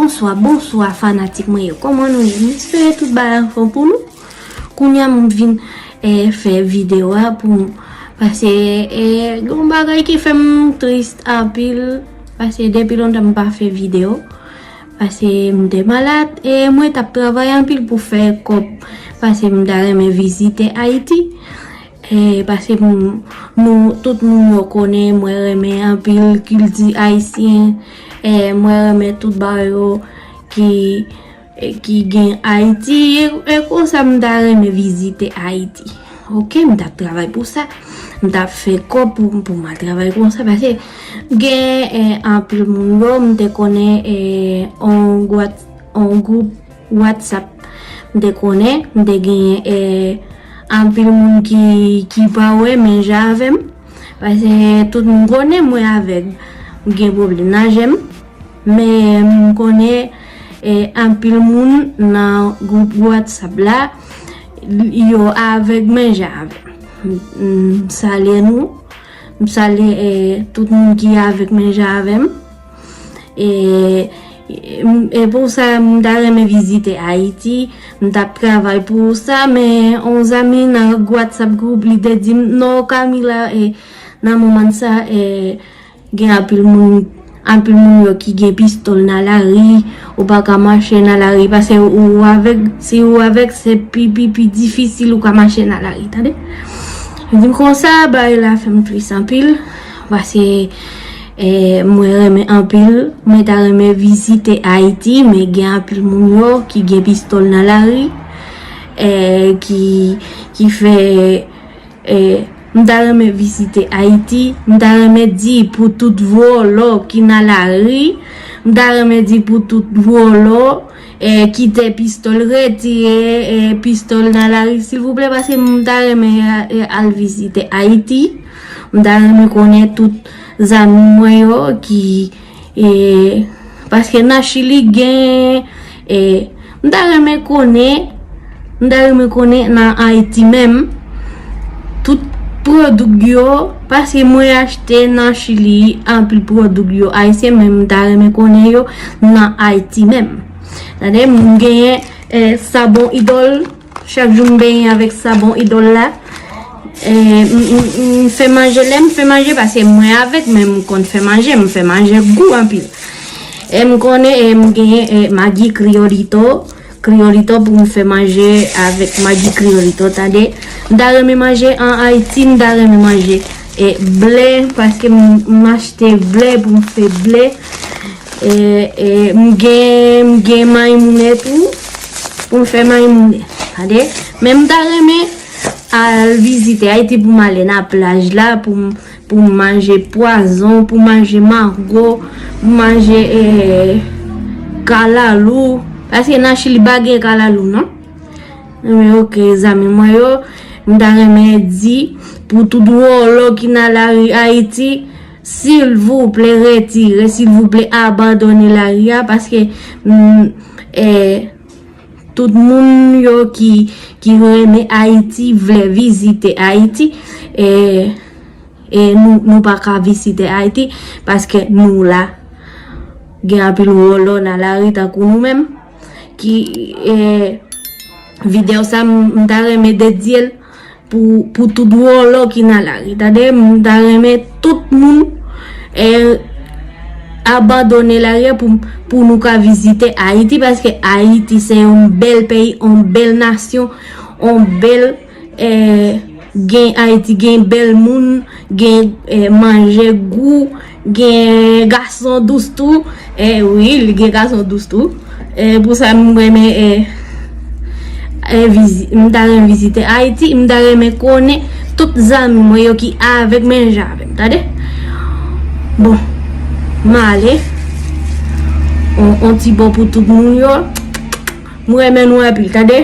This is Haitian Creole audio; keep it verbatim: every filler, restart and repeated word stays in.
Bonswa, bonswa fanatik mwen yo. Kòman nou ye? M espere tout bagay anfòm pou nou. Kounye a m vin eh, fè videyo a pou m. Paske eh, gen yon bagay ki fè m tris anpil. Paske depi lontan m pa fè videyo. Paske m te malad e mwen t ap travay anpil pou fè kòb. Paske m ta renmen vizite Ayiti. E paske m, nou, tout moun yo konnen mwen renmen anpil kilti ayisyen. E mwen renmen tout bagay yo ki, ki gen Ayiti. E, e konsa m ta renmen vizite Ayiti. Oke, m t ap travay pou sa. M t ap fè kòb pou, pou m al travay konsa. Paske gen eh, anpil moun yo, m te konnen eh, on gwat on gwoup WhatsApp. M te konnen, m te genyen eh, anpil moun ki, ki pa wè menm jan avè m. Paske tout moun konnen mwen avèg. M gen pwoblèm nan je m. Men m konnen eh, anpil moun nan gwoup WhatsApp la, yo avèg menm jan avè m. M, m salye nou. M salye eh, tout moun ki avèk menm jan avè m. E, e, e pou sa, m ta renmen vizite Ayiti. M t ap travay pou sa, men yon zanmi nan WhatsApp group li te di m, non, Camila, e, nan moman sa, e, gen anpil moun, anpil moun yo ki gen pistòl nan lari, ou pa ka mache nan lari, paske ou avèg, si ou avèg, se pi, pi, pi difisil ou ka mache nan lari, tande? Li di m konsa, bagay la fè m tris anpil, paske eh, mwen renmen anpil, mwen ta renmen vizite Ayiti, men gen anpil moun yo ki gen pistòl nan lari, eh, ki, ki fè, eh, m ta renmen vizite Ayiti, m ta renmen di pou tout vòlò ki nan lari, m ta renmen di pou tout vòlò, eh, kite pistòl, retire eh, pistòl nan lari, silvouplè, paske m ta renmen eh, al vizite Ayiti. M ta renmen konnen tout zanmi mwen yo ki, eh, paske nan Chili gen, eh, m ta renmen konnen, m ta renmen konnen nan Ayiti menm, tout pwodui yo, paske mwen achte nan Chili anpil pwodui yo ayisyen, men m ta renmen konnen yo nan Ayiti menm. Tande, m genyen eh, savon Idol. Chak jou m benyen avèk savon Idol la. Eh, m, m, m fè manje, lè m fè manje, paske mwen avèk, men m konn fè manje, m fè manje gou anpil. E m konnen, e m genyen eh, Maggi Criolito. Criolito pou m fè manje avèk Maggi Criolito, tande. M ta renmen manje an Ayiti, m ta renmen manje eh, ble, paske m, m achte ble pou m fè ble. E, e, m gen, m gen manymounen tou, pou m fè manymounen. Tande? Men m ta renmen al vizite Ayiti pou m ale nan plaj la, pou m, pou m manje pwazon, pou m manje mango, pou m manje eh, kalalou. Paske nan Chili pa gen kalalou, non? Men oke, zanmi mwen yo, m ta renmen di pou tout vòlò ki nan lari Ayiti, silvouplè, retire, silvouplè, abandone lari a, paske mm, eh, tout moun yo ki, ki renmen Ayiti, vle vizite Ayiti, eh, e nou, nou pa ka vizite Ayiti, paske nou la. Gen anpil vòlò nan lari tankou nou menm, ki, eh, videyo sa, m, m ta renmen dedye l pou, pou tout vòlò ki nan lari. Tande, m ta renmen tout moun eh, abandone lari a pou, pou nou ka vizite Ayiti, paske Ayiti se yon bèl peyi, yon bèl nasyon, yon bèl eh, gen Ayiti, gen bèl moun, gen eh, manje gou, gen gason dous tou. Eh, wi, li gen gason dous tou. Eh, pou sa, m renmen eh, eh, vizi, m ta renmen vizite Ayiti, m ta renmen konnen tout zanmi mwen yo ki avèk menm jan avè m, tande? Bon, m ale. On, on ti bon pou tout moun yo. M renmen nou anpil, tande?